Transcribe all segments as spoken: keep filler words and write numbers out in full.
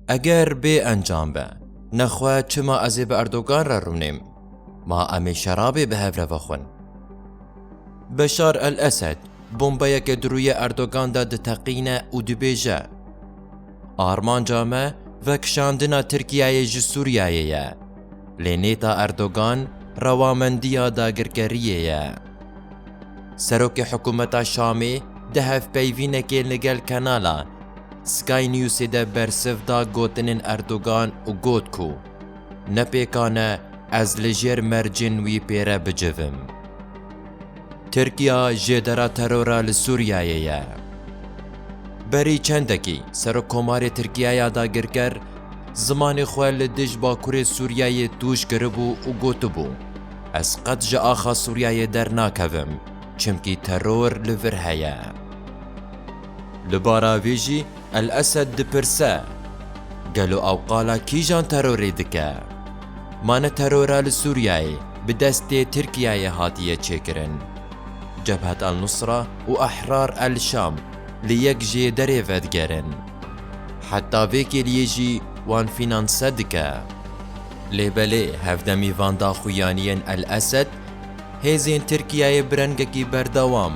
Eger bê encam be, nexwe çima ez ê bi Erdogan re rûnêm? Ma em ê şerabê bi hev re vexwin? Beşar El Esed bombeyeke di rûyê Erdogan de diteqîne û dibêje, armanca me vekişandina Tirkiyeyê ji Sûriyeyê ye. Lê nêta Erdogan rewamendiya dagirkeriyê ye. Serokê hikûmeta Şamê di hevpeyvînekê li gel kanala Sky Newsê de bersiv da gotinên Erdogan û got ku, ne pêkan e ez li jêr mercên wî pê re bicivim. Tirkiya jêdera terora li Sûriyeyê ye. Berî çendekî Serokkomarê Tirkiyeya dagirker zimanê xwe li dij Bakurê Sûriyeyê tûj kiribû û gotibû, ez qet ji axa Sûriyeyê dernakevim, çimkî teror li vir heye. Li bara vê jî El Esed dipirse, gelo ew qala kîjan terorê dike? Ma ne terora li Sûriyeyê bi destê Tirkiyeyê hatiye çêkirin? Cebhet El Nusra û Ehrar El Şam li yek jêderê vedigerin. Heta vê kêliyê jî wan fînanse dike. Lê belê hevdemî van daxuyaniyên El Esed, hêzên Tirkiyeyê bi rengekî berdewam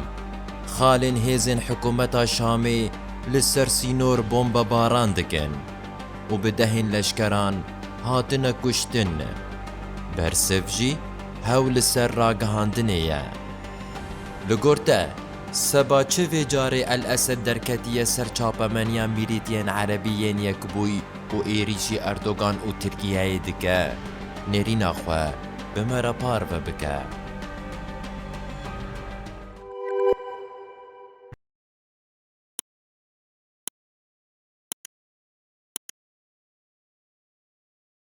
xalên hêzên hikûmeta Şamê li ser sînor bombebaran dikin û bi dehên leşkeran hatine kuştin. Bersiv jî hewl li ser ragihandinê ye. Li gor te, seba çi vê carê El Esed derketiye ser çapemeniya mîrîtiyên erebî yên Yekbûyî û êrîşî Erdogan û Tirkiyeyê dike? Nêrîna xwe bi me re parve bike.